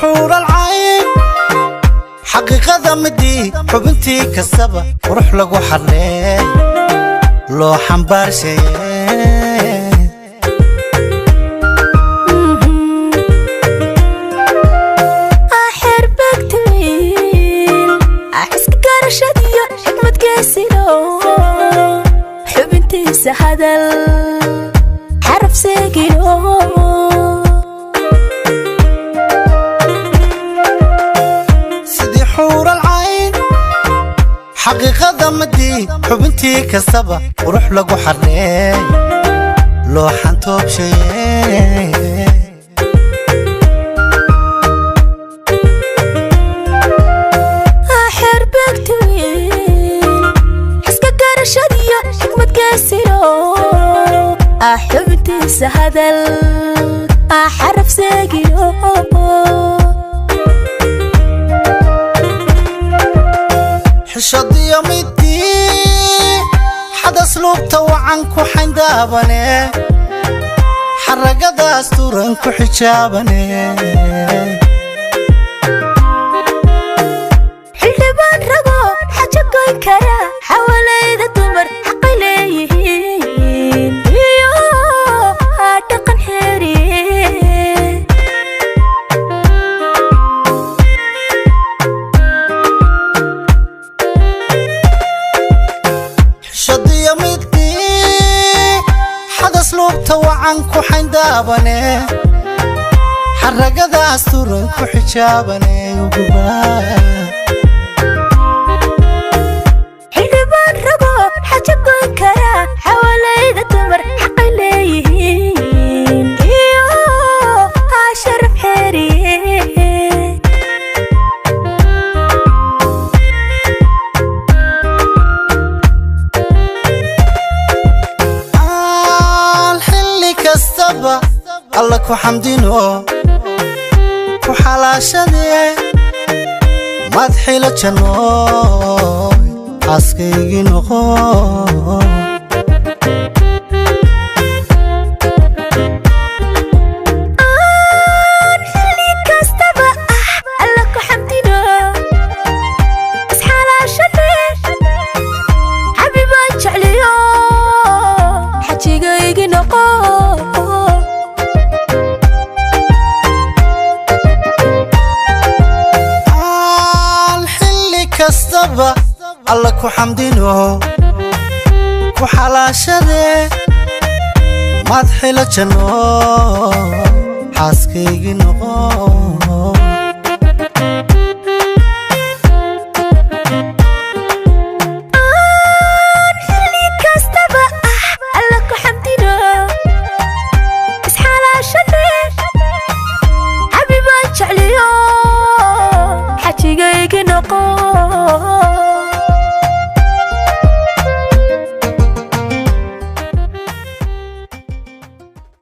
Xuuralcayn xaqiiqada midii xubintii kastaba qurux lagu xadhee loo xambaarshaye. Xerbegtwiil xiska garashadiyo xikmadgeesino, xubintiisa hadal xaraf seegino. Sidii xuuralcayn xaqiiqada midii xubintii kastaba qurux lagu xadhee loo xantoobshaye. Xerbegtwiil xiska garashadiyo xikmadgeesino, xubintiisa hadal xaraf seegino. Xishadiyo midii xadas luubta wacan ku xayndaabane, xaragadaas turan ku xijaabane. Xildhibaan rago xajo goyn kara, xawalayda dumar xaqay leeyihiin iyo dhaqan xeeriye. Xishadiyo midii xadas luubta wacan ku xayndaabane, xaragadaas turan ku xijaabane uguba. Xildhibaan rago xajo goyn kara, xawalayda dumar xaqay leeyihiin iyo sharaf xeeriye. Aan xilli kastaba Alla ku xamdino, ku xalaashadee maad xilo jannooy xaaskaygii noqo. Aan xilli kastaba Alla ku xamdino, isxalaashane, xabibaan jecliyo, xajigaygi noqo. Aan xilli kastaba Alla ku xamdino, ku xalaashadee maad xilo jannooy xaaskaygii noqo.